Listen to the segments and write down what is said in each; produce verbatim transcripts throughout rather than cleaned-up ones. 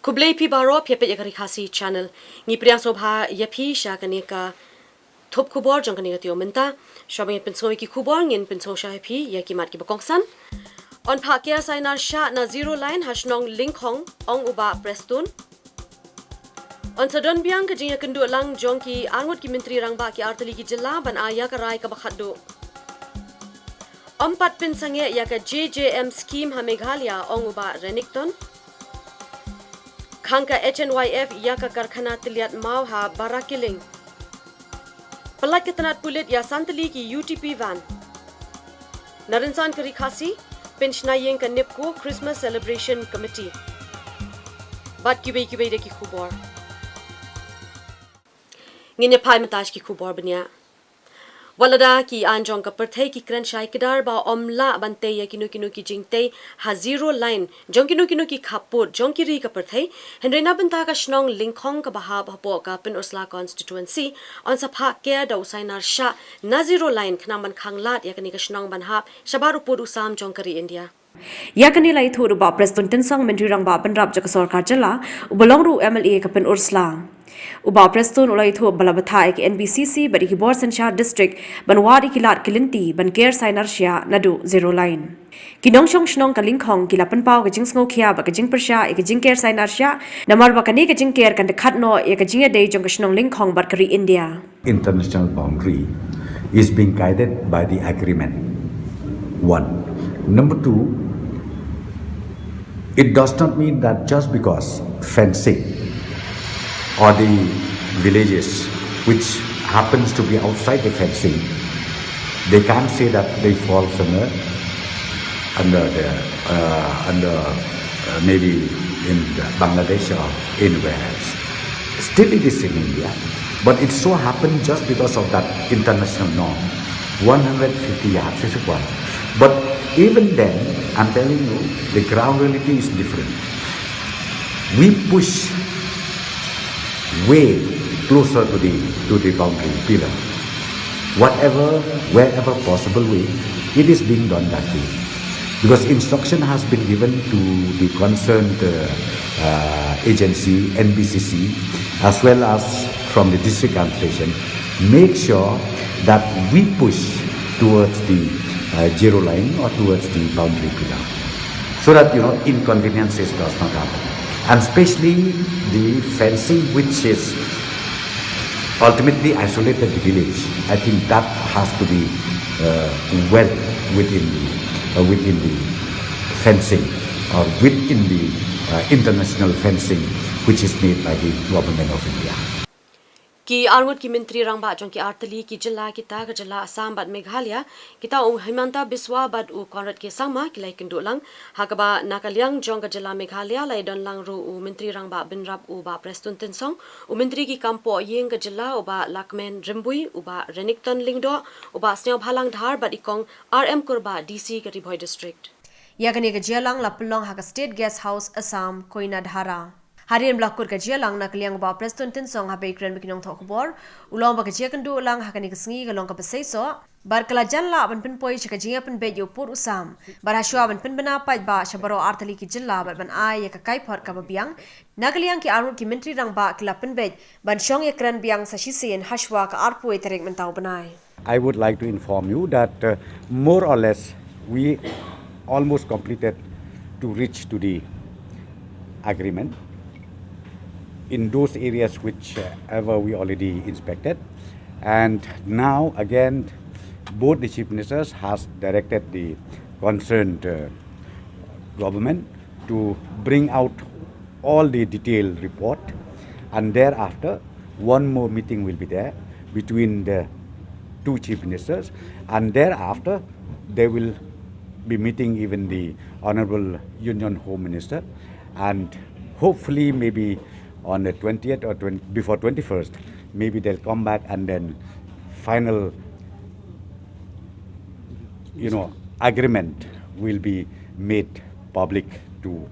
Khublei phi baroh, phi ïa peit ïa ka Ri Khasi Channel. Ngi pdiang sngewbha ïa phi sha kane ka thup khubor jong kane ka taïew mynta. Shuwa ba ngin pynsngew ïa ki khubor, ngin pynsngew shai ïa phi ïa ki mat kiba kongsan. Yn phah ker sainar shah na zero line ha shnong Lyngkhong, ong u Bah Prestone. Yn sa don biang ka jingïakynduh lang jong ki arngut ki myntri rangbah ki artylli ki jylla ban ai ïa ka rai kaba khatduh. Ym pat pynsangeh ïa ka J J M scheme ha Meghalaya, ong u Bah Renikton. Khang ka H N Y F ïa ka karkhana tylliat maw ha Barakilling. Pyllait ka tnat pulit ïa san tylli ki U T P van. Na rynsan ka Ri Khasi, pynshna ïing ka NEEPCO Christmas Celebration Committee. Bad kiwei kiwei de ki khubor. Ngin ïa phai mynta sha ki khubor bniah. Wat lada ki aiñ jong ka pyrthei ki kren shai kdar ba ym lah ban tei ïa kino kino ki jingtei ha zero line jong kino kino ki khappud jong ki ri ka pyrthei, hynrei na bynta ka shnong Lyngkhong kaba hap hapoh ka Pynursla constituency, yn sa phah ker da u sainar shah na zero line khnang ban khanglad ïa kane ka shnong ban hap shabar u pud u sam jong ka ri India. Ïa kane la ïathuh da u Bah Prestone Tynsong, Myntri Rangbah Bynrap jong ka Sorkar Jylla, uba long ruh u M L A ka Pynursla. U Bah Prestone u la ïathuh ba la bthah ïa ka N B C C bad ïa ki bor synshar district ban wad ïa ki lad ki lynti ban ker sainar shah naduh zero line. Ki nongshong shnong ka Lyngkhong ki la pynpaw ka jingsngewkhia bad ka jingpyrshah ïa ka jingker sainar shah, namar ba kane ka jingker kan da khat noh ïa ka jingïadei jong ka shnong Lyngkhong bad ka ri India. International boundary is being guided by the agreement. One. Number two, it does not mean that just because fencing or the villages which happens to be outside the fencing, they can't say that they fall somewhere under the, uh, under, uh, maybe in Bangladesh or anywhere else. Still it is in India, but it so happened just because of that international norm, one hundred fifty yards is required. But even then, I'm telling you, the ground reality is different. We push way closer to the, to the boundary pillar. Whatever, wherever possible way, it is being done that way. Because instruction has been given to the concerned, uh, uh, agency, N B C C, as well as from the district administration, make sure that we push towards the, uh, zero line or towards the boundary pillar, so that, you know, inconveniences does not happen. And especially the fencing which is ultimately isolated the village, I think that has to be, uh, well within the, uh, within the fencing or within the, uh, international fencing which is made by the Government of India. Ki arngut ki myntri rangbah jong ki artylli ki jylla kita ka jylla Assam bad Meghalaya, kita u Himanta Biswa bad u Conrad K Sangma ki la ïakynduh lang, ha kaba na ka liang jong ka jylla Meghalaya la ïadon lang ruh u Myntri Rangbah Bynrap u Bah Prestone Tynsong, u Myntri ki kam pohïing ka jylla u Bah Lahkmen Rymbui, u Bah Renikton Lyngdoh, u Bah Sniawbhalang Dhar bad i Kong R M Kurbah, D C ka Ri Bhoi District. Ïa kane ka jingïalang la pynlong ha ka State Guest House Assam, Koinadhara. Hadien ba la kut ka jingïalang na ka liang u Bah Prestone Tynsong haba ïakren bad ki nongthoh khubor, u la ong ba ka jingïakynduh lang ha kane ka sngi ka long kaba seisoh bad ka la jan lah ban pynpoi sha ka jingïapynbeit ïa u pud u sam bad hashwa ban pynbna paidbah sha baroh artylli ki jylla bad ban ai ïa ka kaiphod kaba biang. Na ka liang ki arngut ki myntri rangbah ki la pynbeit ban shong ïakren biang sa shisien hashwa ka arphew tarik mynta u bnai. I would like to inform you that, uh, more or less we almost completed to reach to the agreement in those areas whichever we already inspected. And now again, both the chief ministers has directed the concerned, uh, government to bring out all the detailed report, and thereafter one more meeting will be there between the two chief ministers, and thereafter they will be meeting even the Honorable Union Home Minister, and hopefully maybe on the twentieth or twenty, before twenty-first, maybe they'll come back and then final, you know, agreement will be made public to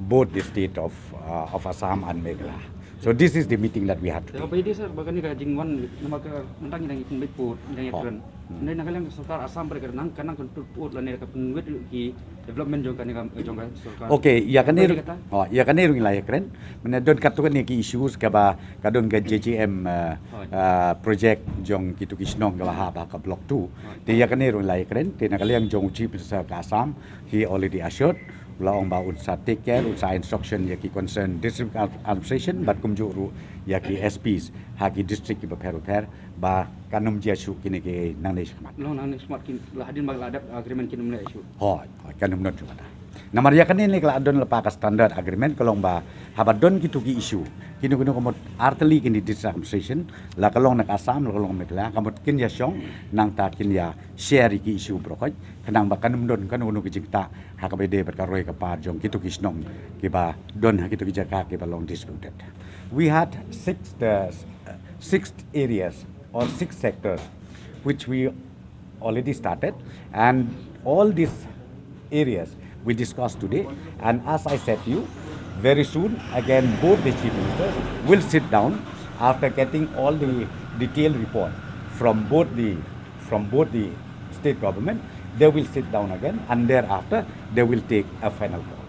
both the state of, uh, of Assam and Meghalaya. So this is the meeting that we have today. Te ba ïadei sir, ba kane ka jingwan namar ka mynta ngi dang ïa pynbeit pud, ngi dang ïa kren. Nda na ka liang ka sorkar Assam ba ka nang ka nang contribute lane ka pynwit ki development jong kane ka jong ka sorkar. Okay, ïa kane ruh. Oh, ïa kane ruh ngi la ïakren. Mynne don katto katne ki issues kaba ka don ka J J M, uh, uh, project jong kitu ki shnong kaba hap ha ka block two. Te ïa kane ruh ngi la ïakren. Te na ka liang jong u Chief Minister ka Assam, he already assured, u la ong ba un sa take care, un sa instruction ïa ki concern district administration bad kumjuh ruh ïa ki S Ps ha ki district kiba pher bapher ba kan ym jia shuh kine ki nangne shakhmat. Long nangne shakhmat kin la hadien ba la dep agreement kin ym leh shuh. Hooid, hooid, kan ym don shuh kata. Namar ïa kane ne ka la don lypa ka standard agreement ka long ba haba don kitu ki issue, kino kino ka mut artylli kine district administration, la ka long na ka Assam, la ka long Meghalaya, ka mut kin ïa shong nangta kin ïa share ïa ki issue baroh khoit, khnang ba kan ym don kano kano ka jingktah ha kaba ïadei bad ka roi ka par jong kitu ki shnong kiba don ha kitu ki jaka kiba long disputed. We had six, uh, six areas or six sectors which we already started, and all these areas we discussed today. And as I said to you, very soon again both the chief ministers will sit down after getting all the detailed report from both the from both the state government. They will sit down again, and thereafter they will take a final call.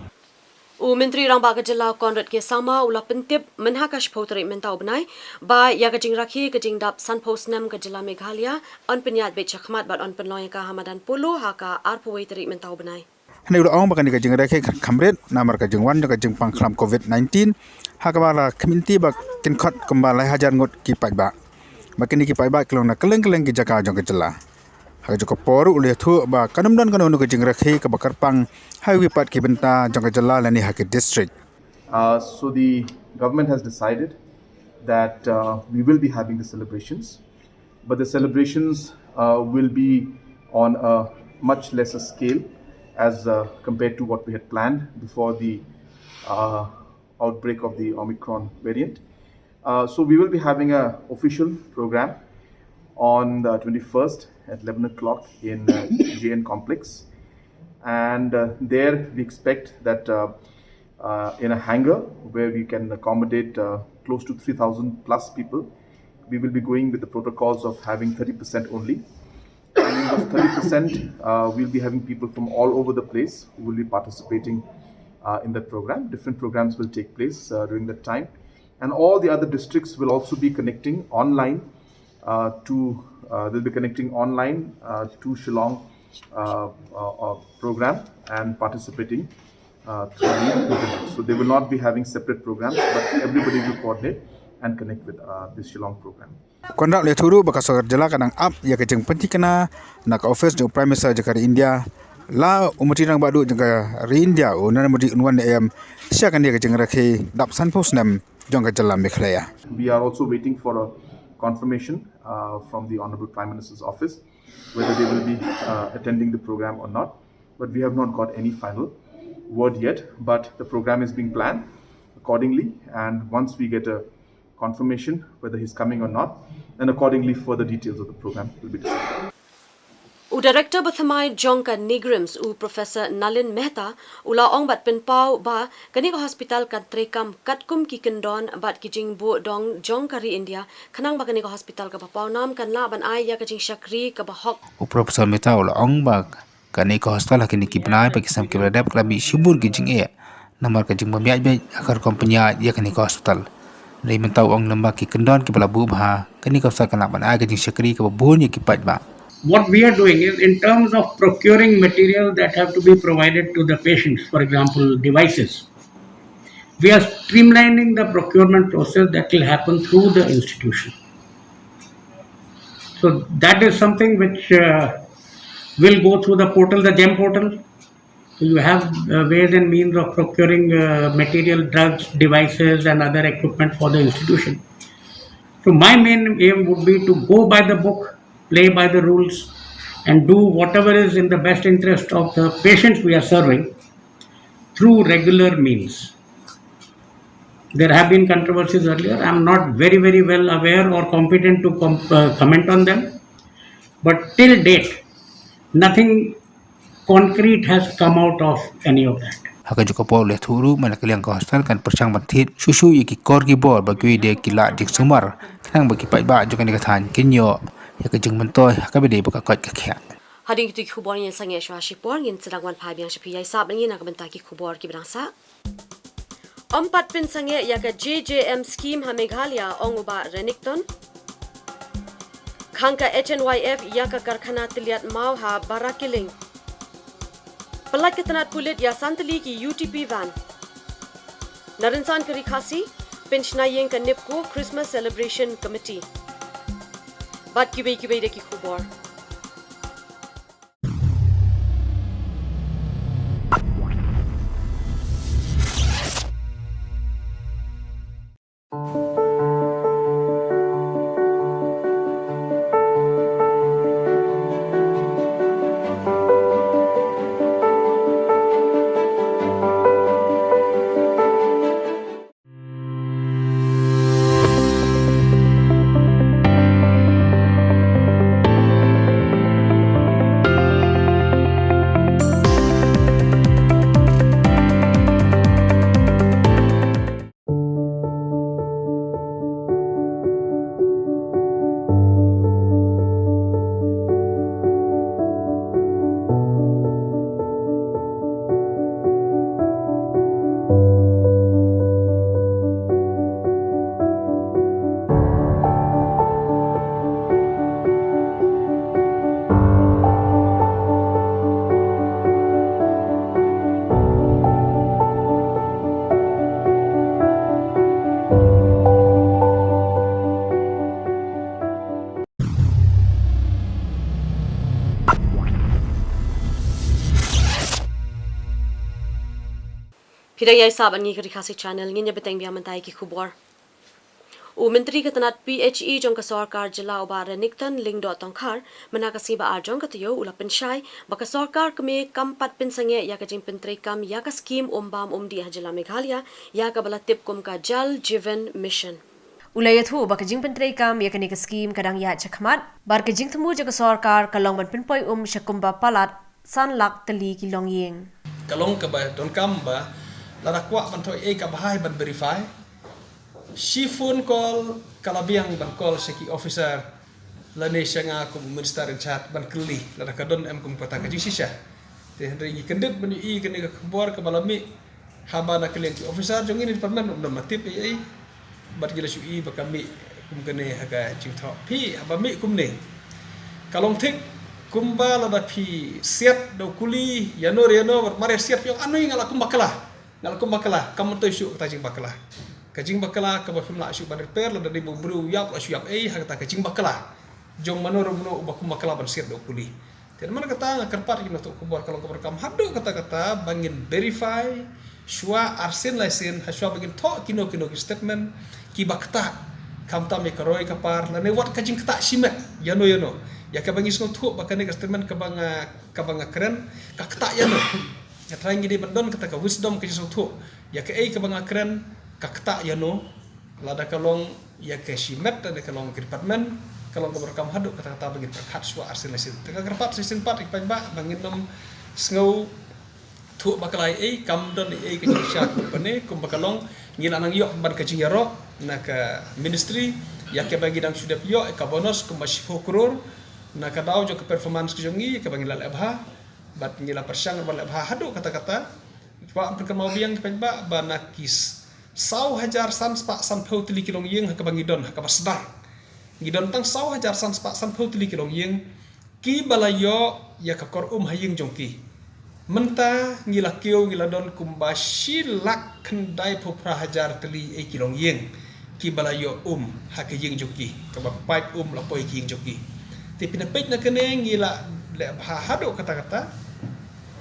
U Myntri Rangbah ka jylla Conrad K Sangma u la pyntip mynha ka shiphew tarik mynta u bnai ba ïa ka jingrakhe ka jingdap sanphew snem ka jylla Meghalaya yn pynïaid beit shakhmat bad yn pynlong ïa ka ha madan Polo ha ka arphew wei tarik mynta u bnai. Hynrei u la ong ba kane ka jingrakhe kan kham rit namar ka jingwan jong ka jingpang khlam covid nineteen, ha kaba la khmih lynti ba kin khot kumba lai hajar ngut ki paidbah. Ba kine ki paidbah ki long na kylleng kylleng ki jaka jong ka jylla. Ha kajuh ka por u la ïathuh ba kan ym don kano kano ka jingrakhe kaba kyrpang ha kiwei pat ki bynta jong ka jylla lane ha ki district. Uh, so the government has decided that, uh, we will be having the celebrations, but the celebrations, uh, will be on a much lesser scale as, uh, compared to what we had planned before the, uh, outbreak of the Omicron variant. Uh, so we will be having a official program on the twenty-first at eleven o'clock in, uh, J N Complex. And, uh, there we expect that, uh, uh, in a hangar where we can accommodate, uh, close to three thousand plus people, we will be going with the protocols of having thirty percent only. And in those thirty percent, uh, we'll be having people from all over the place who will be participating, uh, in that program. Different programs will take place, uh, during that time. And all the other districts will also be connecting online, uh, to, uh, they'll be connecting online, uh, to Shillong, uh, uh, uh, program and participating, uh, through the internet. So they will not be having separate programs, but everybody will coordinate and connect with, uh, this Shillong program. Conrad u la ïathuh ruh ba ka sorkar jylla ka dang ap ïa ka jingpynthikna na ka office jong u Prime Minister jong ka ri India, la u Myntri Rangbah Duh jong ka ri India u Narendra Modi un wan ne em sha kane ka jingrakhe dap sanphew snem jong ka jylla Meghalaya. We are also waiting for a confirmation, uh, from the Honorable Prime Minister's office whether they will be, uh, attending the program or not. But we have not got any final word yet. But the program is being planned accordingly, and once we get a confirmation whether he's coming or not, then accordingly further details of the program will be decided. U Director bathymmai jong ka NEIGRIHMS, u Professor Nalin Mehta, u la ong bad pynpaw ba kane ka hospital kan treikam katkum ki kyndon bad ki jingbuh dong jong ka ri India, khnang ba kane ka hospital kaba pawnam kan lah ban ai ïa ka jingshakri kaba hok. U Professor Mehta u la ong ba kane ka hospital ha kine ki bnai ba ki snem kiba la dep ka la mih shibun ki jingeh namar ka jingbym ïaid beit ha ka rukom pynïaid ïa kane ka hospital. Hynrei mynta u ong lem ba ki kyndon kiba la buh bha, kane ka hospital kan lah ban ai ka jingshakri kaba bun ïa ki paidbah. What we are doing is, in terms of procuring material that have to be provided to the patients, for example, devices, we are streamlining the procurement process that will happen through the institution. So that is something which, uh, will go through the portal, the GEM portal. So you have, uh, ways and means of procuring, uh, material, drugs, devices, and other equipment for the institution. So my main aim would be to go by the book, play by the rules, and do whatever is in the best interest of the patients we are serving through regular means. There have been controversies earlier. I'm not very, very well aware or competent to com-, uh, comment on them. But till date, nothing concrete has come out of any of that. Ha kajuh ka por u la ïathuh ruh ba na ka liang ka hospital kan pyrshang ban thied shuh shuh ïa ki kor ki bor ba kiwei de ki la jingsumar khnang ba ki paidbah jong kane ka thaiñ kin ïoh ïa ka jingmyntoi ha kaba ïadei bad ka koit ka khiah. Hadien kito ki khubor ngin sangeh shuwa shipor, ngin sdang wan phai biang sha phi ïa i sap ngi na ka bynta ki khubor kiba dang sah. Ym pat pynsangeh ïa ka J J M scheme ha Meghalaya, ong u Bah Renikton. Khang ka H N Y F ïa ka karkhana tylliat maw ha Barakileng. Pyllait ka tnat pulit ïa san tylli ki U T P van. Na rynsan ka Ri Khasi, pynshna ïing ka NEEPCO Christmas Celebration Committee. Bad kiwei kiwei de ki khubor. Phi dang ïa i sap bad ngi ka Ri Khasi Channel, ngin ïa bteng biang mynta ïa ki khubor. U Myntri ka tnat P H E jong ka sorkar jylla u Bah Renikton Lyngdoh Tongkhar, mynta ka sngi ba ar jong ka taïew u la pynshai ba ka sorkar kmie kam pat pynsangeh ïa ka jingpyntreikam ïa ka skhim um bam um dih ha jylla Meghalaya, ïa kaba la tip kum ka Jal Jeevan Mission. U la ïathuh ba ka jingpyntreikam ïa kane ka skhim ka dang ïaid shakhmat, bad ka jingthmu jong ka sorkar ka long ban pynpoi um sha kumba palat san lak tylli ki longïing. Ka long kaba donkam ba lada kwah ban thoh ei ei kaba bha ban verify. Shi phone call ka la biang ban call sha ki officer lane sha nga kum u minister in charge ban kylli lada ka don em kum kata ka jingshisha. Te hynrei ngi kyndit ban ïohi kane ka khubor kaba la mih haba na ka liang ki officer jong ngi na department um don ma tip ei ei. Bad ngi la shu i ba ka mih kum kane ha ka jingthoh. Phi haba mih kumne, ka long thik kumba lada phi siat da u kuli ïano re ïano, bad mar ïa siat phi ong, "Anui nga la kum bakla, nga la kum bakla." Kam myntoi shuh kata jingbakla. Ka jingbakla kaba phim lah shuh ban repair lada dei ba u briew u ïap, la shu ïap ei, ha kata ka jingbakla jong mano re mano uba kum bakla ban siat da u kuli. Te namar kata nga kyrpad ïa ki nongthoh khubor ka long kaba donkam haduh katta katta ba ngin verify shuwa arsien laisien, ha shuwa ba ngin thoh kino kino ki statement kiba ktah, khamtam ïa ka roi ka par lane wat ka jingktah shimet ïano ïano. Ïa kaba ngi sngewthuh ba kane ka statement kaba nga, kaba nga kren ka ktah ïano. Nga trai ngi dei ban don kata ka wisdom ka jingsngewthuh ïa kaei kaba nga kren ka ktah ïano. Lada ka long ïa ka shimet, lada ka long ka department, ka long kaba donkam haduh katta katta ba ngin pyrkhat shuwa arsien laisien. Te nga kyrpad shisien pat ïa ki paidbah ba ngin ym sngewthuh bakla ei ei, kam don ei ei ka jingshisha kumba kane, kumba ka long ngi la nang ïoh ban ka jingïaroh na ka ministry ïa kaba ngi dang shu dep ïoh ïa ka bonus kumba shiphew klur na ka daw jong ka performance ka jong ngi ïa kaba ngi la leh bha. Bad ngi la pyrshang ban leh bha haduh katta katta. Kwah ban pynkynmaw biang ki paidbah ba na ki s-, saw hajar san spah sanphew tylli ki longïing ha kaba ngi don ha kaba sdang, ngi don tang saw hajar san spah sanphew tylli kaba la ïoh ïa ka kor um ha ïing jong ki. Mynta ngi la kiew, ngi la don kumba shi lak khyndai phew phra hajar tylli ei ki longïing kiba la ïoh um ha ka ïing jong ki, kaba pipe um la poi ha ka ïing jong ki. Te phin peit na kane ngi la leh bha haduh katta katta.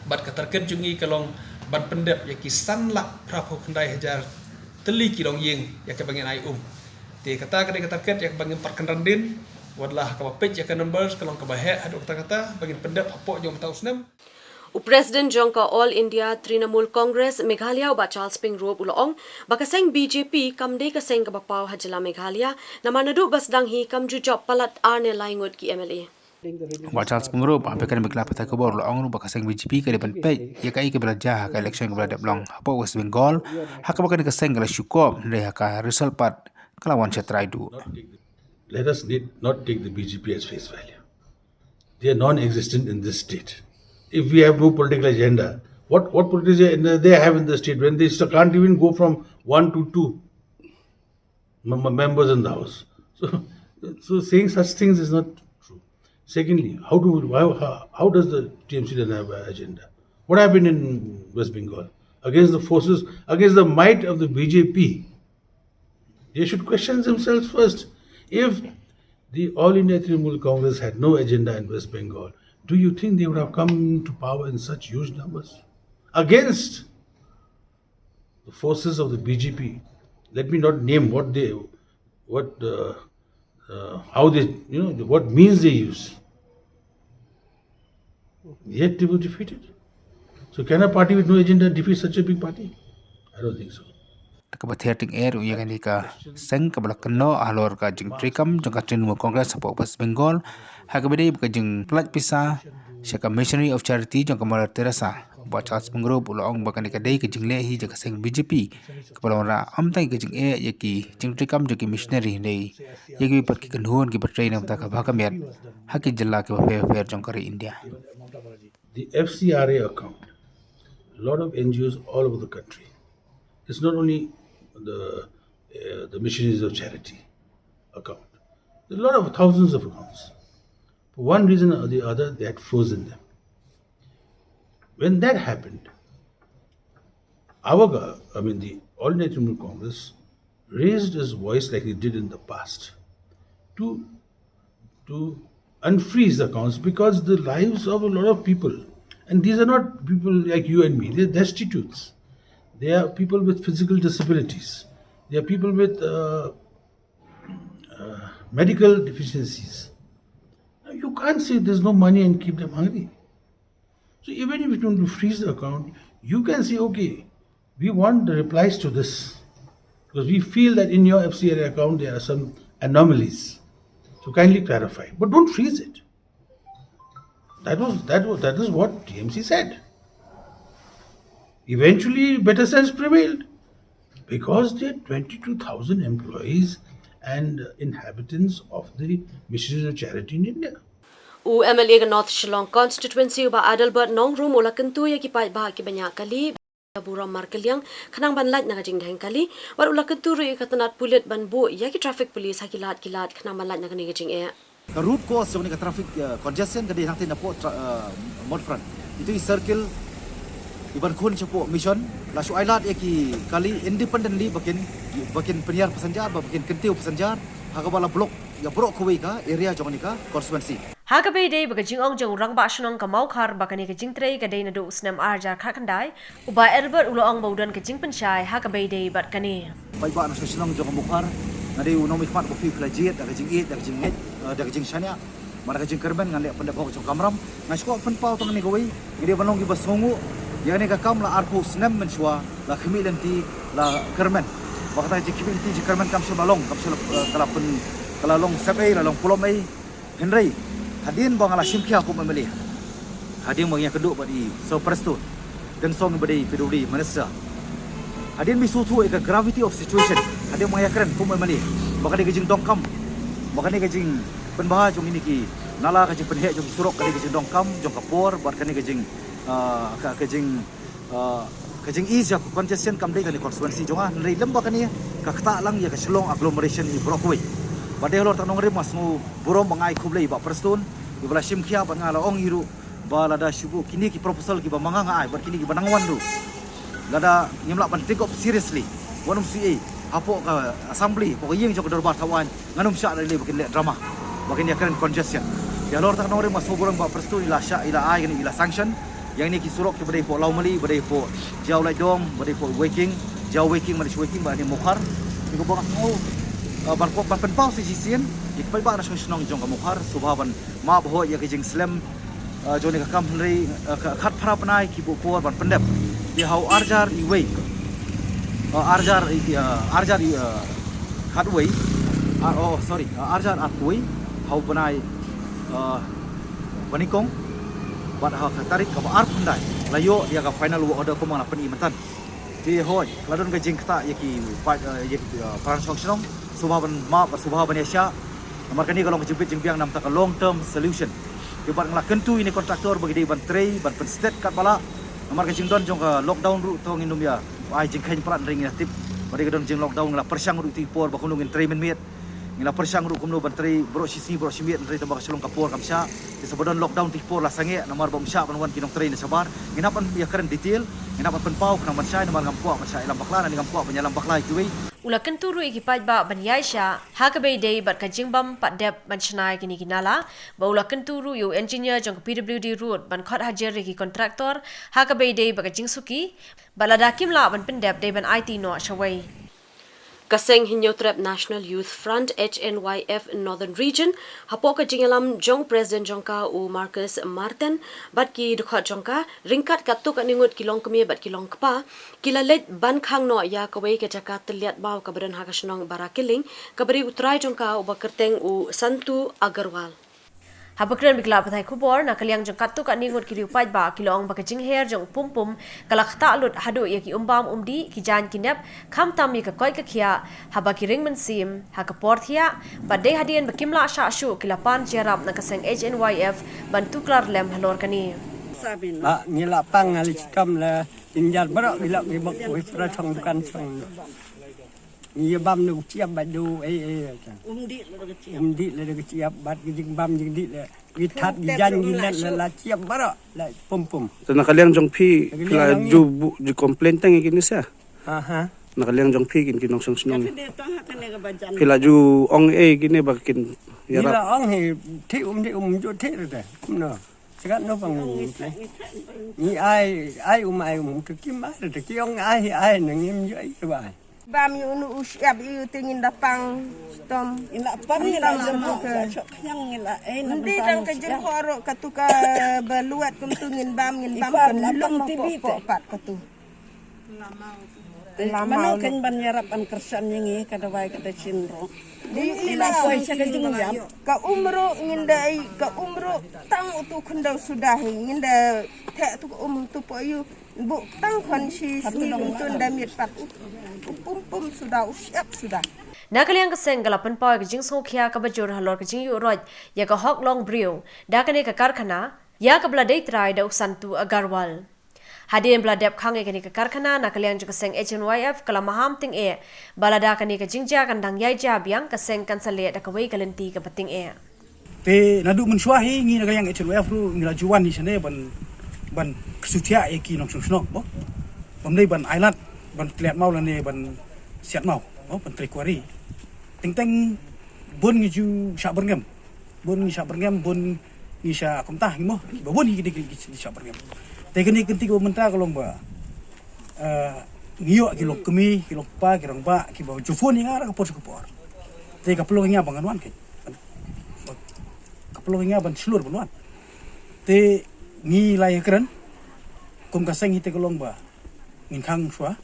Bad ka target jong ngi ka long ban pyndep ïa ki san lak phra phew khyndai hajar tylli ki longïing ïa kaba ngin ai um. Te kata ka dei ka target ïa kaba ngin pat kynran dien. Wat la ha kaba peit ïa ka numbers ka long kaba heh haduh katta katta ba ngin pyndep hapoh jong mynta u snem. U President jong ka All India Trinamool Congress Meghalaya u Bah Charles Pyngrope u la ong ba ka seng B J P kam dei ka seng kaba paw ha jylla Meghalaya, namar naduh ba sdang hi kam ju jop palat ar ne lai ngut ki M L A. U Bah Charles Pyngrope haba kren bad ki lad pathai khubor u la ong ruh ba ka seng B J P ka dei ban peit ïa kaei kaba la jia ha ka election kaba la dep long hapoh West Bengal, ha kaba kane ka seng ka la shu kop, hynrei ha ka result pat ka la wan shatrai duh. Let us need not take the B J P as face value. They are non-existent in this state. If we have no political agenda, what, what political agenda they have in the state when they still can't even go from one to two mem- members in the house? So, so saying such things is not true. Secondly, how do how, how, how does the T M C then have an agenda? What happened in West Bengal against the forces, against the might of the B J P? They should question themselves first. If the All India Trinamool Congress had no agenda in West Bengal, do you think they would have come to power in such huge numbers against the forces of the B J P? Let me not name what they, what, uh, uh, how they, you know, what means they use. Yet they were defeated. So can a party with no agenda defeat such a big party? I don't think so. Te kaba thiar tyngeh ruh ïa kane ka seng kaba la kynnoh halor ka jingtreikam jong ka Trinamool Congress hapoh West Bengal ha kaba dei ba ka jingpynlait pisa sha ka Missionary of Charity jong ka Mother Teresa. U Bah Charles Pyngrope u la ong ba kane ka dei ka jingleh hi jong ka seng B J P kaba la wanrah ym tang ïa ka jingeh ïa ki jingtreikam jong ki missionary hynrei ïa kiwei pat ki kynhun kiba trei na ka bynta ka bha ka miat ha ki jylla kiba pher bapher jong ka ri India. The F C R A account, a lot of N G Os all over the country. It's not only the uh, the Missionaries of Charity account. There are a lot of thousands of accounts. For one reason or the other, they had frozen them. When that happened, our, go- I mean, the All India Trinamool Congress raised its voice like it did in the past to to unfreeze accounts because the lives of a lot of people, and these are not people like you and me, they're destitutes. They are people with physical disabilities. They are people with uh, uh, medical deficiencies. Now, you can't say there's no money and keep them hungry. So even if you want to freeze the account, you can say, okay, we want the replies to this. Because we feel that in your F C R A account there are some anomalies. So kindly clarify. But don't freeze it. That was that was that is what T M C said. Eventually better sense prevailed because there are twenty-two thousand employees and inhabitants of the Missionaries of Charity in India. U M L A ka North Shillong Constituency u Bah Adelbert Nongrum u la kyntu ïa ki paidbah kiba ñiah kali ïa burom markylliang khnang ban lait na ka jingdheng kali, bad u la kyntu ruh ïa ka tnat pulit ban buh ïa ki traffic police ha ki lad ki lad khnang ban lait na kane ka jingeh. Ka root cause jong kane ka traffic uh, congestion ka dei hangtei napoh tra- uh, Motfront. Itu i circle i ban khun shapoh Mission la shu ailad ïa ki kali independently ba kin ba kin pynïar passenger ba ba kin kyntiew passenger ha kaba la block ïa baroh kawei ka area jong kane ka constituency. Ha kaba ïadei bad ka jingong jong u Rangbah Shnong ka Mawkhar ba kane ka jingtrei ka dei naduh u snem ar hajar khatkhyndai, u Bah Adelbert u la ong ba u don ka jingpynshai ha kaba ïadei bad kane. Paidbah na shnong jong ka Mawkhar, nga dei u nongmihkhmat ba phi phi la jied da ka jingïeit, da ka jingngeit, eh, da ka jingshaniah bad da ka jingkyrmen. Ngan leh pyndep hok jong ka kamram. Nga sngewkwah pynpaw tang kane kawei, ngi dei ban long kiba sngewnguh ïa kane ka kam la arphew snem mynshuwa la khmih lynti, la kyrmen. Ba kata ka jingkhmih lynti jingkyrmen kam shym la long, kam shym la, eh, ka la pyn ka la long sep ei, la long pulom ei. Hynrei hadien ba nga la shim khia kum M L A, hadien ba nga ïakynduh bad i Sir Prestone Tynsong ba dei P W D minister, hadien ba i sngewthuh ïa ka gravity of situation, hadien ba nga ïakren kum M L A ba ka dei ka jingdonkam, ba kane ka jingpynbha jong kine ki nala, ka jingpynheh jong ki surok ka dei ka jingdonkam jong ka por bad kane ka jing, ah, ka, ka jing Ah, ka jingïeit ïa ka congestion kam dei tang ha kane ka constituency jong nga, hynrei lem bad kane ka ktah lang ïa ka Shillong agglomeration hi baroh kawei. Bad dei halor kata ka nongrim nga sngew burom bad nga ai khublei ïa i Bah Prestone iba la shim khia bad nga la ong hi ruh ba lada shu buh kine ki proposal kiba ma nga nga ai bad kine kiba nang wan ruh, lada ngim lah ban take up seriously, wat nym suidei hapoh ka assembly, hapoh ka ïing jong ka dorbar thawaiñ, ngan nym shah lei lei ba kin leh drama, ba kin ïakren congestion. Te halor kata ka nongrim nga sngew burom ïa i Bah Prestone, i la shah, i la ai kane, i la sanction ïa kine ki surok kiba dei hapoh Lawmali, ba dei hapoh Jowai Laitdom, ba dei hapoh Weiking, Jowai Weiking, Manish Weiking bad kane Mawkhar. Te kaba nga sngew, eh, ban pyn- ban pynpaw sa shisien ïa ki paidbah na shnong shnong jong ka Mawkhar, sngewbha ban map hoi ïa ka jingslem, eh, jong kane ka kam, hynrei, eh, ka khatphra bnai ki buh por ban pyndep. Te ha u ar hajar iwei, eh, ar hajar, eh, ar hajar, eh, khatwei, ah, oh, sorry, eh, ar hajar arphew wei, ha u bnai, eh, ba nyngkong, bad ha ka tarik kaba arphew khyndai la ïoh ïa ka final work order kumba nga la pyni mynta. Te hoi, ka la don ka jingktah ïa ki, eh, ïa ki, eh, para shnong shnong, sngewbha ban map, sngewbha ban ïa shah. Namar kane ka long ka jingbit jingbiang namar ka long term solution. Te bad nga la kyntu ïa ine i contractor ba ki dei ban trei, ban pynstet katba lah. Namar ka jingdon jong ka lockdown ruh to ngin ym ïa ai jingkheiñ palat, hynrei ngi la tip ba dei ka don jing lockdown, ngi la pyrshang ruh ïa ki por ba kumno ngin trei mynmiet. Ngi la pyrshang ruh kumno ban trei baroh shi sngi baroh shi miet, hynrei tang ba ka shlong ka por kam shah. Te sa ba don lockdown te ki por la sangeh namar ba ym shah ban wan ki nongtrei na shabar. Ngin hap ban ïakren detail, ngin hap ban pynpaw khnang ban shai namar ngam kwah ban shah ïalam bakla, lane ngam kwah ban ïalam bakla ïa kiwei. U la kyntu ruh ïa ki paidbah ban ïaishah ha kaba ïadei bad ka jingbym pat dep ban shna ïa kine ki nala, bad u la kyntu ruh ïa u engineer jong ka P W D Road ban khot hajar ïa ki contractor ha kaba ïadei bad ka jingsuki, bad lada kim lah ban pyndep dei ban aiti noh shawei. Ka seng Hynñiewtrep National Youth Front, H N Y F Northern Region, hapoh ka jingïalam jong u President jong ka u Marcus Martin bad ki dkhot jong ka, ryngkat katto katne ngut ki longkmie bad ki longkpa, ki la leit ban khang noh ïa kawei ka jaka tylliat maw kaba don ha ka shnong Barakilling, kaba dei u trai jong ka uba kyrteng u Santu Agarwal. Haba kren bad ki lad pathai khubor, na ka liang jong katto katne ngut ki riew paidbah ki la ong ba ka jingher jong u Pumpum ka la ktah lut haduh ïa ki umbam umdih, ki jaiñ ki nep, khamtam ïa ka koit ka khiah haba ki ring mynsiem ha ka por thiah, bad dei hadien ba kim lah shah shuh ki la pan jia rap na ka seng H N Y F ban tuklar lem halor kane. Ba ngi la pang ngi la chitom la, jynjar baroh ki lok ki bok, oi, pra chong dukan chong. Ngi ïa bam na u chiap bad u ei ei. Um dih la ka chiap. Um dih la ka chiap bad ki jingbam jingdih la. Ki that ki jaiñ ki nep la, la chiap baroh la Pumpum. Te na ka liang jong phi, phi la ju bu-, ju complain tang ïa kine sa? Aha. Na ka liang jong phi kin ki nongshong shnong. Phi la ju ong ei kine ba kin ïarap. Ngi la ong hi, thik um thik um ju thik ruh te. Kumno? Sekat no pang ngi. Ngi ai, ai um ai um te kim ai te ki ong ai ai na ngim ju ai te ba ai. Bam ïa unu u shyiap ïa u te ngin da pang stom. Ina pang ina jam ka. Shok khñiang ina, eh, na. Ndi dang ka jingkhoro katu ka ba luat kumtu ngin bam, ngin bam kan lum pok pok pat katu. Mano kan ban ïarap ban kyrshan ïa ngi ka dawai ka da shin ruh. Di ina poi sha ka jingïap. Ka um ruh ngin da ai, ka um ruh tang utu khyndew suda hi ngin da theh tu ka um tu po yu. Buk tang khon shi sngi kumtun da miet pat u, u Pumpum suda, u shyiap suda. Na ka liang ka seng ka la pynpaw ïa ka jingsngewkhia kaba jur halor ka jingïuh roit ïa ka hok long briew da kane ka karkhana, ïa kaba la dei trai da u Santu Agarwal. Hadien ba la dep khang ïa kane ka karkhana, na ka liang jong ka seng H N Y F ka la maham tyngeh ba lada kane ka jingjia kan dang ïaid jia biang, ka seng kan sa leh da kawei ka lynti kaba tyngeh. Te naduh mynshuwa hi ngi na ka liang H N Y F ruh ngi la ju wan hi shane ban, ban ksutia ïa ki nongshong shnong, mo. Bym dei ban ailad, ban klet maw lane ban siat maw, mo, ban trei kwari. Teng teng bun ngi ju shah byrngem. Bun ngi shah byrngem, bun ngi shah kumta ngi mo. Ba bun ngi ki dei ki, ki, ki shah byrngem. Te kane ka kynti kaba mynta ka long ba, eh, ngi ïoh ki longkmie, ki longkpa, ki rangbah, kiba ju phone ïa nga ha ka por sha ka por. Te ka pynlong ïa nga ba ngan wan keiñ. Ka pynlong ïa nga ban shlur ban wan. Te ngi la ïakren kum ka seng hi te ka long ba ngin khang shuwa.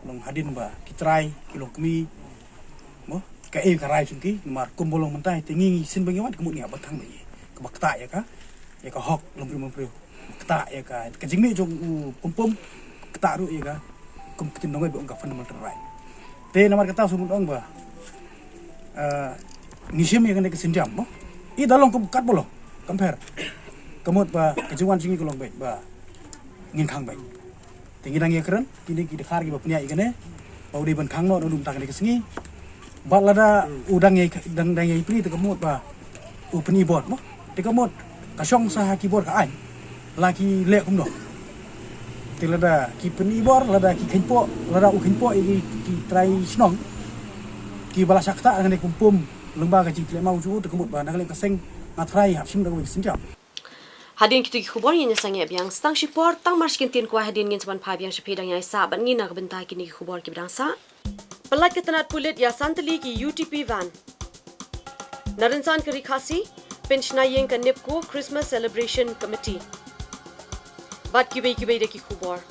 Long hadien ba ki trai, ki longkmie, mo, ka ei ka rai jong ki, namar kumba long mynta hi te ngi, ngi sien ba ngi wan ka mut ngi hap ban khang ba ngi. Kaba ktah ïa ka, ïa ka hok long briew long briew. Ktah ïa ka, ka jingmih jong u Pumpum, ktah ruh ïa ka, kum ka ktien nongwei ba ong ka fundamental right. Te namar kata shu mut ong ba, eh, ngi shim ïa kane ka synjam, mo. I da long kum katba long, kam pher. Ka mut ba ka jingwan jong ngi ka long beit ba ngin khang beit. Te ngi dang ïakren, kine ki dkhar kiba pynïaid ïa kane, ba u dei ban khang noh naduh mynta kane ka sngi. Bad lada u dang ïai, dang, dang ïai pynïaid te ka mut ba u pyni bor, mo. Te ka mut ka shong sa ha ki bor ka aiñ. La ki leh kumno. Te lada ki pyni bor, lada ki kheiñpoh, lada u kheiñpoh ïa ki, ki trai shnong, kiba la shah ktah ha kane ka Pumpum lyngba ka jingtleh maw jong u, te ka mut ba na ka liang ka seng nga trai hap shim da kawei ka synjam. Hadien kito ki khubor ngin ïa sangeh biang. Sa tang shipor, tang mar shi kyntien kwai hadien ngin sa wan phai biang sha phi, dang ïai sah bad ngi na ka bynta kine ki khubor kiba dang sah. Pyllait ka tnat pulit ïa san tylli ki U T P van. Na rynsan ka Ri Khasi, pynshna ïing ka NEEPCO Christmas Celebration Committee. Bad kiwei kiwei de ki khubor.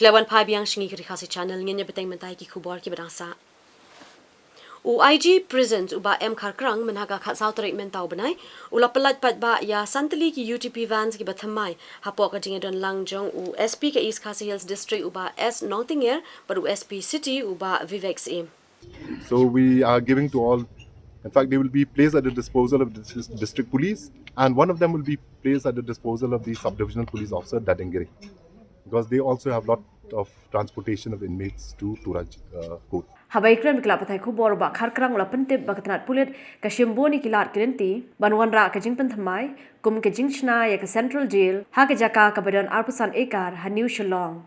Ki la wan phai biang sha ngi ka Ri Khasi Channel, ngin ïa bteng mynta ïa ki khubor kiba dang sah. U I G Prisons u Bah M Kharkrang mynha ka khatsaw tarik mynta u bnai, u la pyllait paidbah ïa san tylli ki U T P vans kiba thymmai, hapoh ka jingïadon lang jong u S P ka East Khasi Hills District u Bah S Nongtyngier, bad u S P City u Bah Vivek Syiem. So we are giving to all, in fact, they will be placed at the disposal of the dis-, district police, and one of them will be placed at the disposal of the sub-divisional police officer, Dadengiri, because they also have lot of transportation of inmates to Tura, uh, court. Haba ïakren bad ki lad pathai khubor, u Bah Kharkrang u la pyntip ba ka tnat pulit ka shim bun ïa ki lad ki lynti ban wanrah ka jingpynthymmai kum ka jingshna ïa ka Central Jail ha ka jaka kaba don arphew san ekar ha New Shillong.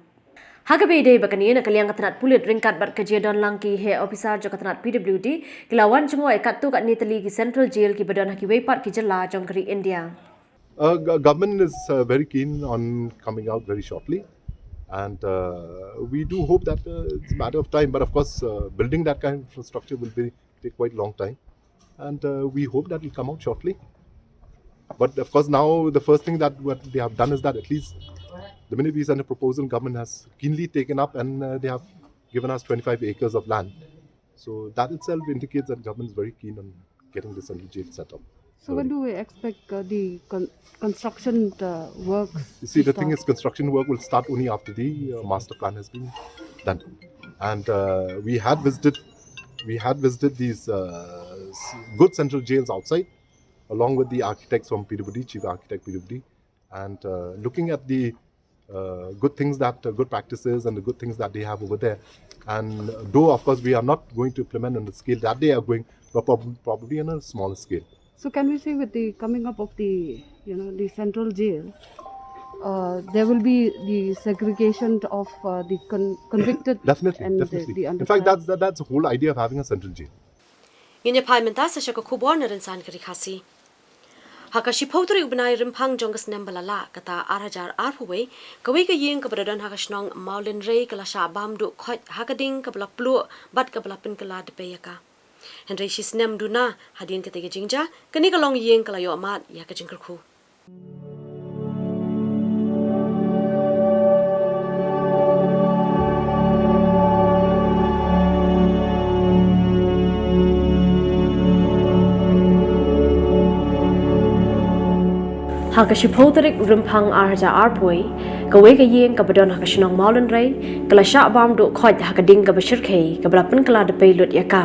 Ha kaba ïadei bad kane, na ka liang ka tnat pulit ryngkat bad ka jingïadon lang ki heh ophisar jong ka tnat P W D ki la wan jngoh ïa katto katne tylli ki Central Jail kiba don ha kiwei pat ki jylla jong ka ri India. Uh, go-, government is, uh, very keen on coming out very shortly, and, uh, we do hope that, uh, it's a matter of time. But of course, uh, building that kind of infrastructure will be, take quite a long time, and, uh, we hope that will come out shortly. But of course, now the first thing that what they have done is that at least the minute we send a proposal, government has keenly taken up, and, uh, they have given us twenty-five acres of land. So that itself indicates that government is very keen on getting this central jail set up. So when do we expect, uh, the con-, construction, uh, works? You see, to the thing start? Is, construction work will start only after the, uh, master plan has been done. And, uh, we had visited, we had visited these, uh, s-, good central jails outside, along with the architects from P W D, chief architect P W D, and, uh, looking at the, uh, good things that, uh, good practices and the good things that they have over there. And though, of course, we are not going to implement on the scale that they are going, but prob-, probably on a smaller scale. So can we say with the coming up of the, you know, the central jail, uh, there will be the segregation of, uh, the con-, convicted Definitely, and the, definitely. The In fact, underprivileged? That's, that, that's the whole idea of having a central jail. Ngin ïa phai mynta sa sha ka khubor na rynsan ka Ri Khasi. Ha ka shiphew tarik u bnai Rymphang jong ka snem ba la lah, kata ar hajar arphew wei, kawei ka ïing kaba la don ha ka shnong Mawlynrei ka la shah bam duh khoit ha ka ding kaba la pluh bad kaba la pynkylla dpei ïa ka. Hynrei shi snem duna hadien katei ka jingjia, kane ka longïing ka la ïoh mad ïa ka jingkyrkhu. Ha ka shiphew tarik Rymphang ar hajar arphew, kawei ka ïing kaba don ha ka shnong Mawlynrei ka la shah bam duh khoit ha ka ding kaba shyrkhei kaba la pynkylla dpei lut ïa ka.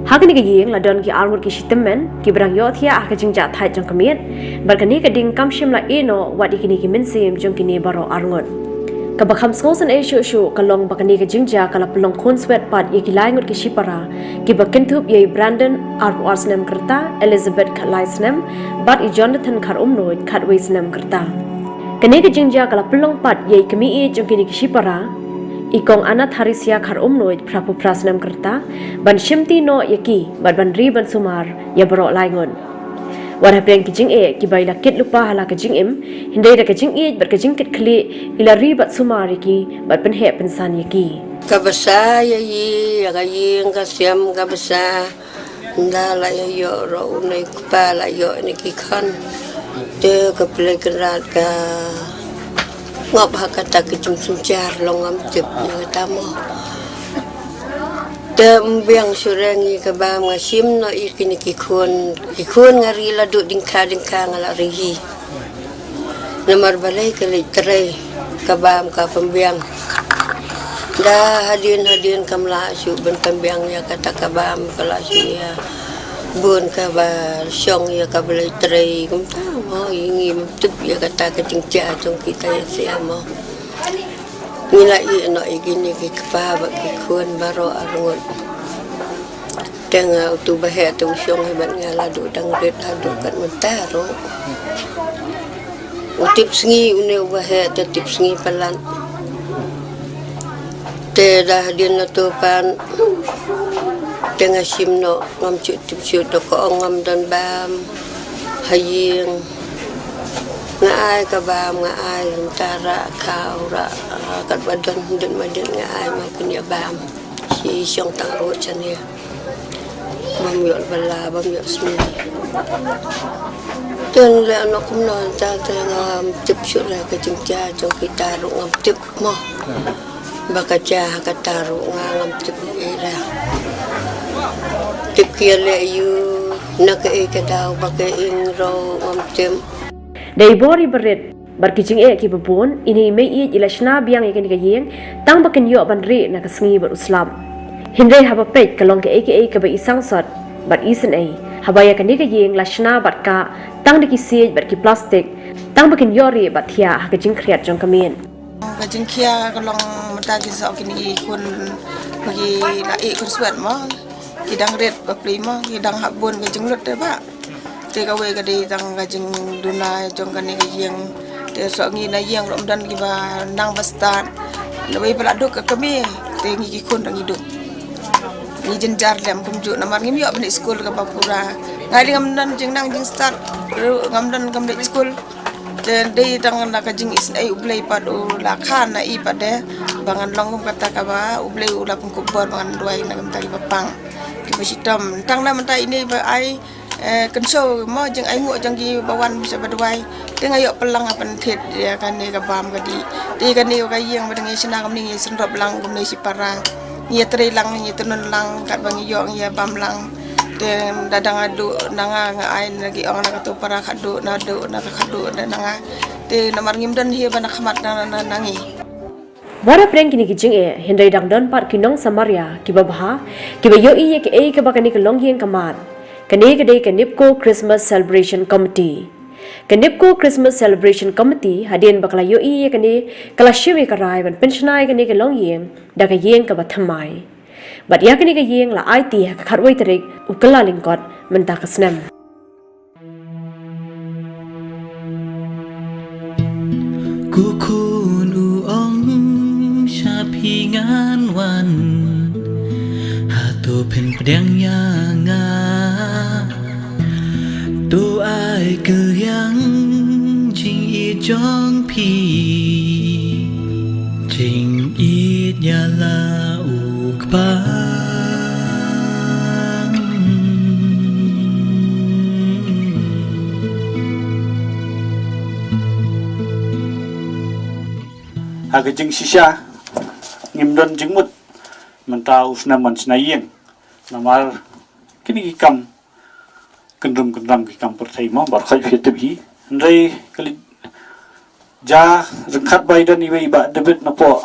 Ha kane ka ïing la don ki arngut ki shitymmen kiba dang ïohthiah ha ka jingjahthait jong ka miet, bad kane ka ding kam shym la ïeh noh wat ïa kine ki mynsiem jong kine baroh arngut. Kaba kham sngewsynei shuh shuh ka long ba kane ka jingjia ka la pynlong khunswet pat ïa ki lai ngut ki shipara kiba kynthup ïa i Brandon, arphew ar snem ka rta, Elizabeth, khatlai snem, bad i Jonathan, khatymnoh, khatwei snem ka rta. Kane ka jingjia ka la pynlong pat ïa i kmie jong kine ki shipara, i Kong Anna Tharisia, khatymnoh, phraphew phra snem ka rta, ban shimti noh ïa ki bad ban ri ban sumar ïa baroh lai ngut. Wat hapdeng ki jingeh kiba i la kit lypa ha la ka jingim, hynrei da ka jingïeit bad ka jingkitkhlieh i la ri bad sumar ïa ki bad pynheh pynsan ïa ki. Kaba sa ïa i, ïa ka ïing ka sem kaba sa. Nda la ïa ïoh ruh une u kpa, la ïoh ne ki khun. Te ka Blei Kynrad ka ngop ha kata ka jingsynshar, long ngam tip na kata mo. Te ym biang shuh re ngi ka bam, nga shim noh ïa kine ki khun, ki khun nga ri la duh ding kha ding kha nga la ri hi. Namar balei ka leit trei, ka bam ka pynbiang. Da hadien hadien kam lah shuh ban pynbiang ïa kata ka bam, ka lah shuh ïa bun kaba shong ïa kaba leit trei, kumta mo, ïa ngi ym tip ïa kata ka jingjia jong kita ïa sia mo. Ngi la ïeh noh ïa kine ki kpa bad ki khun baroh arngut. Te nga utu ba heh te u shong hi bad nga la duh dang rit haduh kat mynta ruh. U tip sngi une uba heh te tip sngi palat. Te da hadien la to pat te nga shim noh, ngam shu tip shuh, to ka ong ngam don bam ha ïing. Nga ai ka bam, nga ai mynta rah khaw rah, ah, katba don dien ma dien nga ai ma pynïa bam. Shi shong tang ruh shane. Bam ïoh bala, bam ïoh sni. Ten le ano kumno ta te ngam tip shuh le ka jingjia jong kita ruh ngam tip mo. Ba ka jia ha kata ruh nga ngam tip ei la. Tip ki ïaleh ïa u na kaei ka daw ba ka ing ruh ngam tip. Da i bor i barit bad ki jingeh kiba bun, ine i mei ïeit i la shna biang ïa kane ka ïing tang ba kin ïoh ban rieh na ka sngi bad u slap. Hynrei haba peit ka long kaei kaei kaba i sangsot bad i sngewsih, haba ïa kane ka ïing la shna bad ka tang da ki siej bad ki plastik tang ba kin ïoh rieh bad thiah ha ka jingkhriat jong ka miet. Ka jingkhia ka long mynta ki soh kine ki khun ba ki la ïeh khun swet mo. Ki dang rit bapli mo, ki dang hap bun ka jinglut te ba. Te kawei ka dei tang ka jingduna jong kane ka ïing. Te soh ngi na ïing ruh ym don kiba nang ba stad. Lawei ba la duk ka kmie, te ngi ki khun ruh ngi duk. Ngi jynjar lem kumjuh namar ngim ïoh ban leit skul kaba pura. Nga dei ngam don jingnang jingstad ruh, ngam don kam leit skul. Te dei tang na ka jingisynei U Blei pat u la khan na i pat de. Ba ngan long kum kata kaba U Blei u la pynkup bor ba ngan duwai na ka bynta kiba pang, kiba shitom. Tang na mynta ine ba ai, eh, kynshew mo jingainguh jong kiba wan sha ba duwai. Te nga ïoh pynlang ha pynthied ïa kane ka bam ka dih. Te kane ka ïing ba dang ïa shna kumne ngi sngewthuh lang kumne shipara. Ngi ïa trei lang, ngi ïa tynun lang, katba ngi ïoh ngi ïa bam lang. Te da dang haduh na nga nga ai na ki ong na katu para khadduh, naduh na ka khadduh da na nga. Te namar ngim don hi ba na khmat na, na, na ngi. Wat hapdeng kine ki jingeh, hynrei dang don pat ki nong Samaria kiba bha, kiba ïohi ïa kaei kaba kane ka longïing ka mad. Kane ka dei ka NEEPCO Christmas Celebration Committee. Ka NEEPCO Christmas Celebration Committee hadien ba ka la ïohi ïa kane, ka la shim ïa ka rai ban pynshna ïa kane ka longïing da ka ïing kaba thymmai. Bad ïa kane ka ïing la aiti ha ka khatwei tarik u Kyllalyngkot mynta ka snem. Ko khun, u ong sha phi ngan wan, hato phin pdiang ïa nga? To ai kylliang jingïeit jong phi, jingïeit ïa la u kpa. Ha ka jingshisha ngim don jingmut mynta u snem ban shna ïing, namar kine ki kam kyndrum kyndram, ki kam pyrthei mo, baroh khoit phi tip hi. Hynrei ka leit jia ryngkat ba i don iwei i Bah David napoh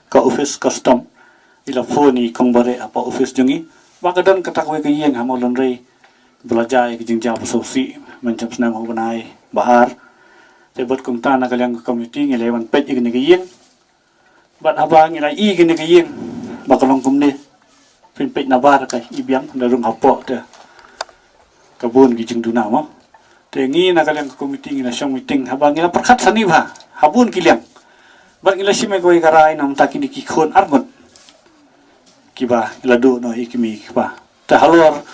ka office custom, i la phone ïa i kong Bareh hapoh office jong i ba ka don kata kawei ka ïing ha Mawlynrei ba la jia ïa ka jingjia ba sngewsih mynjam snem ha u bnai ba ar. Te bad kumta na ka liang ka committee ngi la wan peit ïa kane ka ïing. Bad haba ngi la ïohi kane ka ïing ba ka long kumne, phin peit nabar ka i biang, da rung hapoh te ka bun ki jingduna mo. Te ngi na ka liang ka committee ngi la shong meeting, haba ngi la pyrkhat sani bha ha bun ki liang. Bad ngi la shim ïa kawei ka rai, namar kine ki khun arngut kiba ngi la duh noh ïa ki mei ki kpa. Te halor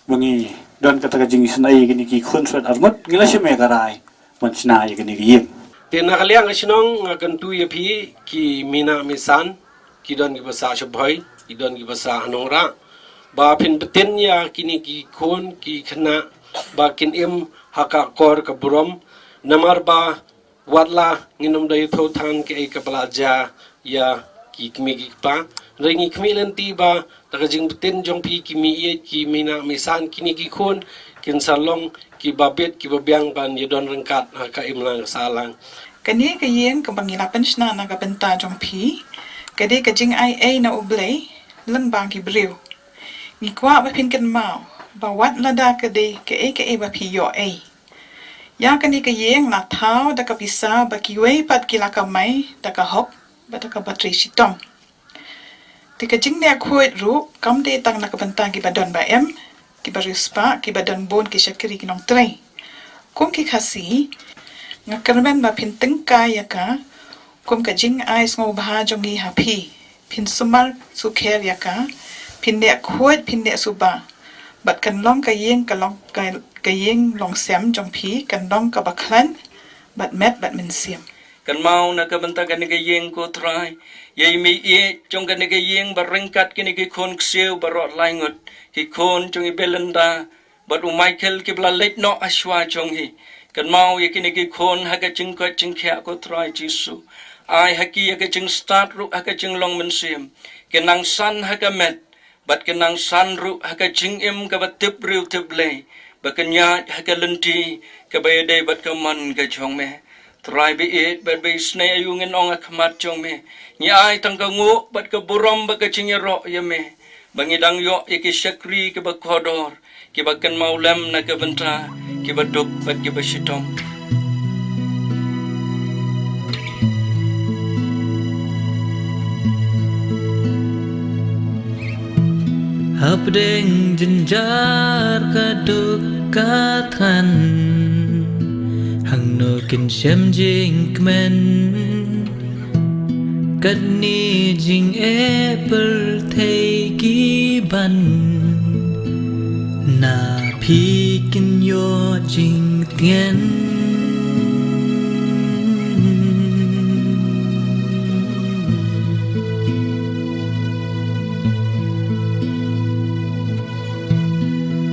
ba ngi don kata ka jingisynei ïa kine ki khun swet arngut, ngi la shim ïa ka rai ban shna ïa kane ka ïing. Te na ka liang ka shnong nga kyntu ïa phi ki mei nah mei san, ki don kiba sah sha Bhoi, ki don kiba sah ha Nongrah, ba phin btin ïa kine ki khun ki khynnah ba kin im ha ka akor ka burom, namar ba wat la ngin ym da ïathuh than kaei kaba la jia ïa ki kmie ki kpa, hynrei ngi khmih lynti ba da ka jingbtin jong phi ki mei ïeit, ki mei nah mei san, kine ki khun kin sa long kiba bit kiba biang ban ïadon ryngkat ha ka imlang ka sahlang. Kane ka ïing kaba ngi la pynshna na ka bynta jong phi, ka dei ka jingai ei na U Blei lyngba ki briew. Ngi kwah ba phin kynmaw ba wat lada ka dei kaei kaei ba phi ïoh ei, ïa kane ka ïing la thaw da ka pisa ba kiwei pat ki la kamai da ka hok bad da kaba trei shitom. Te ka jingneh khuid ruh kam dei tang na ka bynta kiba don ba em, kiba riewspah, kiba don bun ki shakri ki nongtrei. Kum ki Khasi, nga kyrmen ba phin tyngkai ïa ka kum ka jingai sngewbha jong ngi ha phi. Phin sumar sukher ïa ka, phin neh khuid, phin neh suba. Bad kan long ka ïing ka long ka, ka ïing longsem jong phi, kan long kaba khlaiñ bad met bad mynsiem. Kynmaw na ka bynta kane ka ïing, ko Trai, ïa i mei ïeit jong kane ka ïing ba ryngkat kine ki khun ksiew baroh lai ngut, ki khun jong i Belinda bad u Michael kiba la leit noh ha shuwa jong hi. Kynmaw ïa kine ki khun ha ka jingkoit jingkhiah, ko Trai Jisu. Ai ha ki ïa ka jingstad ruh ha ka jinglong mynsiem, ki nang san ha ka met, bad ki nang san ruh ha ka jingim kaba tip briew tip Blei, ba kin ïaid ha ka lynti kaba ïadei bad ka mon ka jong me. Trai ba ïeit bad ba isynei, aïu ngin ong ha khmat jong me? Ngi ai tang ka nguh bad ka burom bad ka jingïaroh ïa me, ba ngi dang ïoh ïa ki shakri kiba kordor, kiba kynmaw lem na ka bynta kiba duk bad kiba shitom. Hapdeng jynjar ka duk ka than, hangno kin shem jingkmen? Katne jingeh pyrthei ki ban, na phi kin ïoh jingtieng.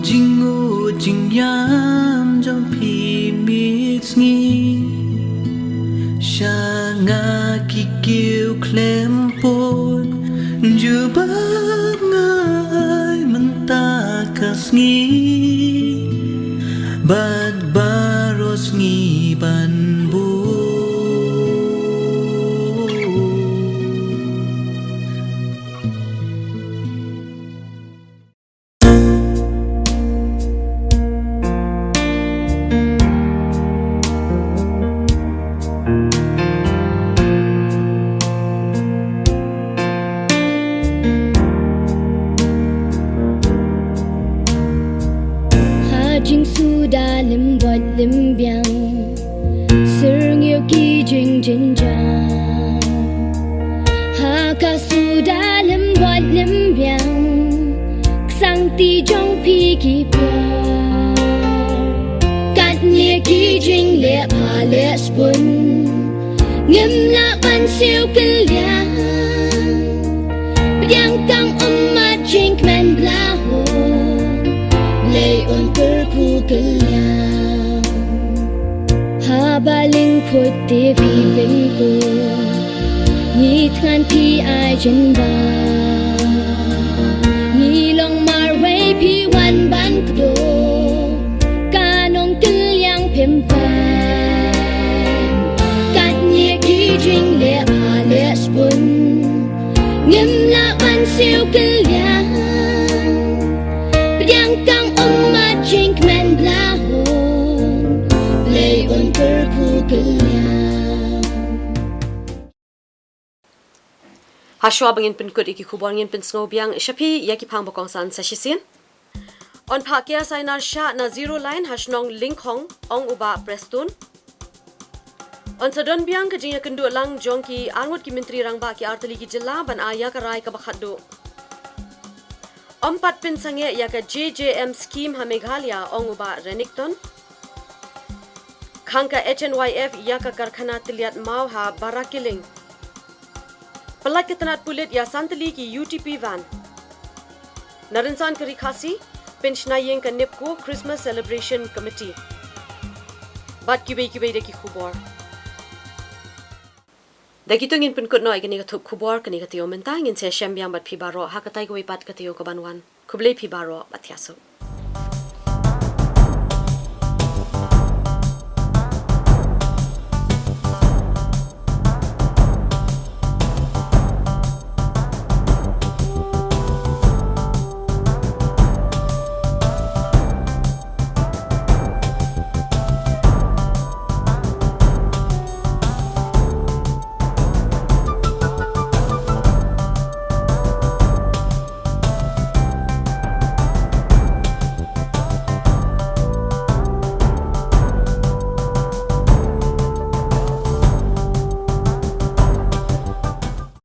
Jingnguh jingïam jong phi miet sngi, sha nga ki kiew khlem pud, jubab nga ai mynta ka sngi, bad baroh sngi ban bud. Ha jingsuda lem bad lem biang, syrngiew ki jingjynjar. Ha ka suda lem bad lem biang, ki sangti jong phi ki pher. Katne ki jingleh pha leh sbun, ngim lah ban siew kylliang. Pdiang tang ummat jingkmen Blahun, Blei un kyrkhu kylliang. Haba lyngkhuh te phi lyngkhuh, ngi thngan phi ai jingbam. Ngi long marwei phi wan ban kdew, ka nongkylliang phim pang. Katne ki jingleh pha leh sbun, ngim lah ban siew kylliang. Pdiang tang ummat jingkmen Blahun, Blei un kyrkhu kylliang. Hashwa ba ngin pynkut ïa ki khubor, ngin pynsngew biang sha phi ïa ki phang ba kongsan sa shisien. Yn phah kiar sainar shah na zero line ha shnong Lyngkhong, ong u Bah Prestone. Yn sa don biang ka jingïakynduh lang jong ki arngut ki myntri rangbah ki artylli ki jylla ban ai ïa ka rai kaba khatduh. Ym pat pynsangeh ïa ka J J M scheme ha Meghalaya, ong u Bah Renikton. Khang ka H N Y F ïa ka karkhana tylliat maw ha Barakileng. Pyllait ka tnat pulit ïa san tylli ki U T P van. Na rynsan ka Ri Khasi, pynshna ïing ka NEEPCO Christmas Celebration Committee. Bad kiwei kiwei de ki khubor. Da kito ngin pynkut noh ïa kane ka thup khubor kane ka taïew mynta, ngin sa ïashem biang bad phi baroh ha katai kawei pat ka taïew kaban wan. Khublei phi baroh bad thiah suk.